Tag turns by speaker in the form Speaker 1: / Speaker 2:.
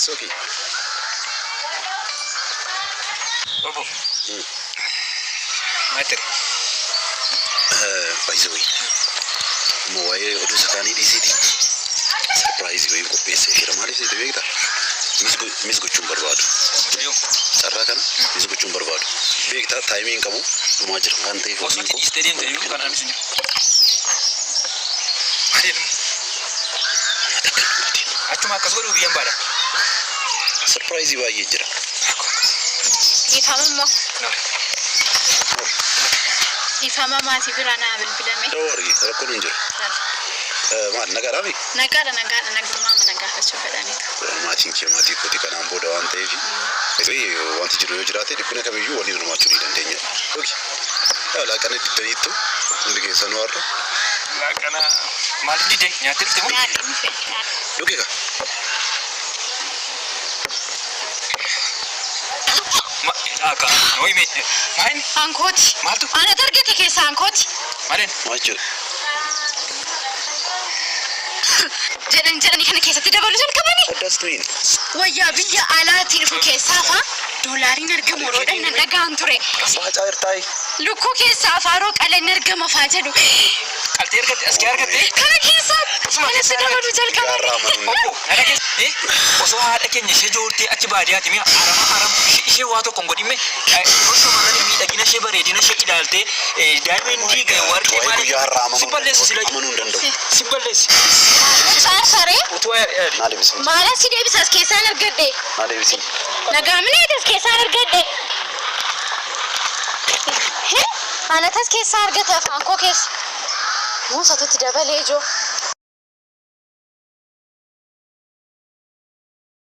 Speaker 1: It's okay.
Speaker 2: Obbo. Maal ta'e?
Speaker 1: By the way, amma waa'ee oduu isa kaanii dhiisiiti. Surprise wayii qopheessee jira. Maaliif seete beektaa? Miss gochuun barbaadu.
Speaker 2: Mucayyoo.
Speaker 1: Carraa kana miss gochuun barbaadu. Beektaa, time hin qabu, dhumaa jira waan ta'eef
Speaker 2: Osoo
Speaker 1: wanni
Speaker 2: ati
Speaker 1: koo
Speaker 2: dhiistee deemte iyyuu kan anis hin jiru. Maal jedhamu?
Speaker 1: Amma takka hin dubbatin.
Speaker 2: Achuma akkas godhuu biyyaan baadha.
Speaker 1: Surprise baay'ee jira.
Speaker 3: Dhiifama immoo. Dhiifama, maatii biraa naa bilbilame.
Speaker 1: Don't worry, rakkoon hin jiru. Maal, nagaadhaami?
Speaker 3: Nagaadha, nagaadha, nagummaa mana gaafachuu fedhaniitu.
Speaker 1: Maatiin kee maatii kooti kanaan booda waan ta'eef, wanti jiru yoo jiraate dhiphina kamiyyuu waliin hirmaachuu ni dandeenya. Okay. Laaqana diddaniittu hundi keessanuu har'a.
Speaker 2: Laaqana maaliif didde? Nyaattee dhufte moo?
Speaker 3: Nyaadhee dhufe.
Speaker 1: Dhuge ka.
Speaker 2: Ma akka nooyi mee maal?
Speaker 3: Ankooti.
Speaker 2: Maaltu?
Speaker 3: Anatu argate keessaa ankooti.
Speaker 2: Maleen?
Speaker 1: Maal jechuudha?
Speaker 3: Jedhan jedhanii kana keessatti dabaluu jalqabanii.
Speaker 1: What does it mean?
Speaker 3: Wayyaa biyya alaatii dhufu keessaa faa doolaariin argamu yeroodhaan nan dhaga'an ture.
Speaker 1: Baacaa irtaayi.
Speaker 3: Lukkuu keessaa faaroo qaleen argama faa jedhu.
Speaker 2: Qaltee argatte, as kee argatte?
Speaker 3: Kana keessaa
Speaker 2: Osuma
Speaker 3: kanatti
Speaker 2: keessaa
Speaker 3: dabaluu jalqabanii.
Speaker 1: Gaarraa amanuun.
Speaker 2: Obbo, nana keessa osoo haadha keenya ishee joortee achi baadiyyaati mi'a arama aramtu ishee waa tokko hin godhimme, yeroo shamarran miidhagina ishee, bareedina ishee ilaaltee diamond warqee
Speaker 1: Waa'ee
Speaker 2: maali
Speaker 1: guyyaa har'aa
Speaker 2: si
Speaker 1: amanuu
Speaker 2: balleessi sila
Speaker 1: amanuu hin danda'u.
Speaker 2: Si balleessi.
Speaker 3: Caarsaree.
Speaker 2: Utuu yaadi.
Speaker 1: Naa deebisi.
Speaker 3: Maalan si deebisa? As keessaan argadhe.
Speaker 1: Naa deebisi.
Speaker 3: Nagaamina as keessaan argadhe. Anatas keessaa argate afaan koo keessa. Muusatutti dabalee ijoo.